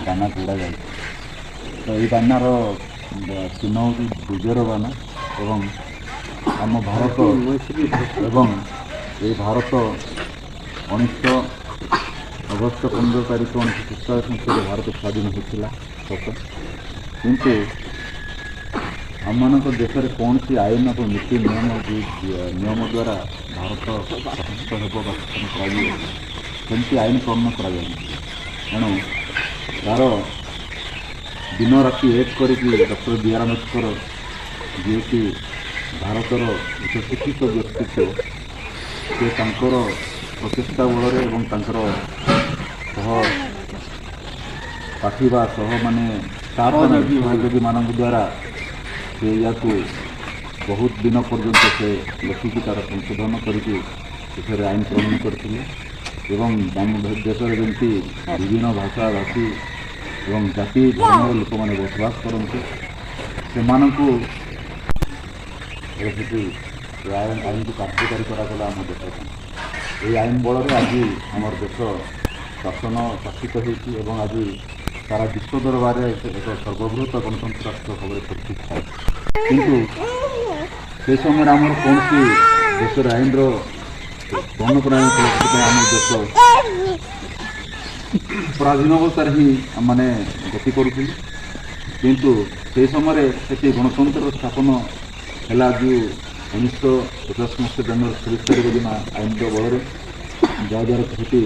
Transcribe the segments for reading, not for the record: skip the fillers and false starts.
ବାନାକୁ ଉଡ଼ାଯାଇଛି। ତ ଏଇ ବାନାର ଚିହ୍ନ ହେଉଛି ବିଜୟର ବାନା ଏବଂ ଆମ ଭାରତ ଏବଂ ଏଇ ଭାରତ 19 ଅଗଷ୍ଟ 15 ତାରିଖ 1947 ମସିହାରେ ଭାରତ ସ୍ୱାଧୀନ ହୋଇଥିଲା ସତ, କିନ୍ତୁ ଆମମାନଙ୍କ ଦେଶରେ କୌଣସି ଆଇନ ଏବଂ ନୀତି ନିୟମ ନିୟମ ଦ୍ୱାରା ଭାରତ ଶାସିତ ହେବ ବା ଶାସନ କରାଯିବ, ସେମିତି ଆଇନ ପ୍ରଣୟନ କରାଯାଇନଥିଲା। ତେଣୁ ତା'ର ଦିନ ରାତି ଏକ କରିକି ଡକ୍ଟର ବି ଆର୍ ଆମ୍ବେଦକର, ଯିଏକି ଭାରତର ଏକ ଶିକ୍ଷିତ ବ୍ୟକ୍ତିତ୍ୱ, ସେ ତାଙ୍କର ପ୍ରଚେଷ୍ଟା ବଳରେ ଏବଂ ତାଙ୍କର ସହ ପାଠୀ ବା ସହ ମାନେ ସହଯୋଗୀମାନଙ୍କ ଦ୍ୱାରା ସେ ୟାକୁ ବହୁତ ଦିନ ପର୍ଯ୍ୟନ୍ତ ସେ ଲେଖିକି ତା'ର ସଂଶୋଧନ କରିକି ସେଥିରେ ଆଇନ ପ୍ରଣୟନ କରିଥିଲେ ଏବଂ ଆମ ଦେଶରେ ଯେମିତି ବିଭିନ୍ନ ଭାଷା ଭାଷୀ ଏବଂ ଜାତି ଧର୍ମର ଲୋକମାନେ ବସବାସ କରନ୍ତି, ସେମାନଙ୍କୁ ସେଠି ଏ ଆଇନକୁ କାର୍ଯ୍ୟକାରୀ କରାଗଲା ଆମ ଦେଶ ପାଇଁ। ଏହି ଆଇନ ବଳରେ ଆଜି ଆମର ଦେଶ ଶାସିତ ହେଉଛି ଏବଂ ଆଜି ସାରା ବିଶ୍ୱ ଦରବାରରେ ଏକ ସର୍ବବୃହତ ଗଣତନ୍ତ୍ର ରାଷ୍ଟ୍ର ଭାବରେ ପରିଚିତ। କିନ୍ତୁ ସେ ସମୟରେ ଆମର କୌଣସି ଦେଶର ଆଇନର ପ୍ରଣୟନ କରାଯାଇନଥିଲା। ସେଥିପାଇଁ ଆମ ଦେଶ ପରାଧୀନ ଅବସ୍ଥାରେ ହିଁ ଆମମାନେ ଗତି କରୁଥିଲୁ। କିନ୍ତୁ ସେହି ସମୟରେ ସେଠି ଗଣତନ୍ତ୍ରର ସ୍ଥାପନ ହେଲା ଯେଉଁ 1950 ମସିହା ଜାନୁଆରୀ 26 ତାରିଖ ଦିନ ଆଇନର ବଳରେ, ଯାହାଦ୍ୱାରା ସେଠି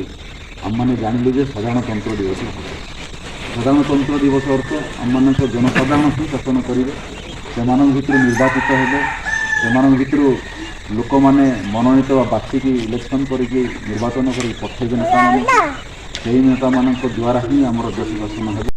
ଆମମାନେ ଜାଣିଲୁ ଯେ ସାଧାରଣତନ୍ତ୍ର ଦିବସ। ସାଧାରଣତନ୍ତ୍ର ଦିବସ ଅର୍ଥ ଆମମାନଙ୍କ ଜନସାଧାରଣ ହିଁ ଶାସନ କରିବେ, ସେମାନଙ୍କ ଭିତରୁ ନିର୍ବାଚିତ ହେବେ, ସେମାନଙ୍କ ଭିତରୁ ଲୋକମାନେ ମନୋନୀତ ବା ବାଛିକି ଇଲେକ୍ସନ୍ କରିକି ନିର୍ବାଚନ କରିକି ପଠେଇବେ ନେତାମାନଙ୍କୁ। ସେହି ନେତାମାନଙ୍କ ଦ୍ୱାରା ହିଁ ଆମର ଦେଶ ଶାସନ ହେବ।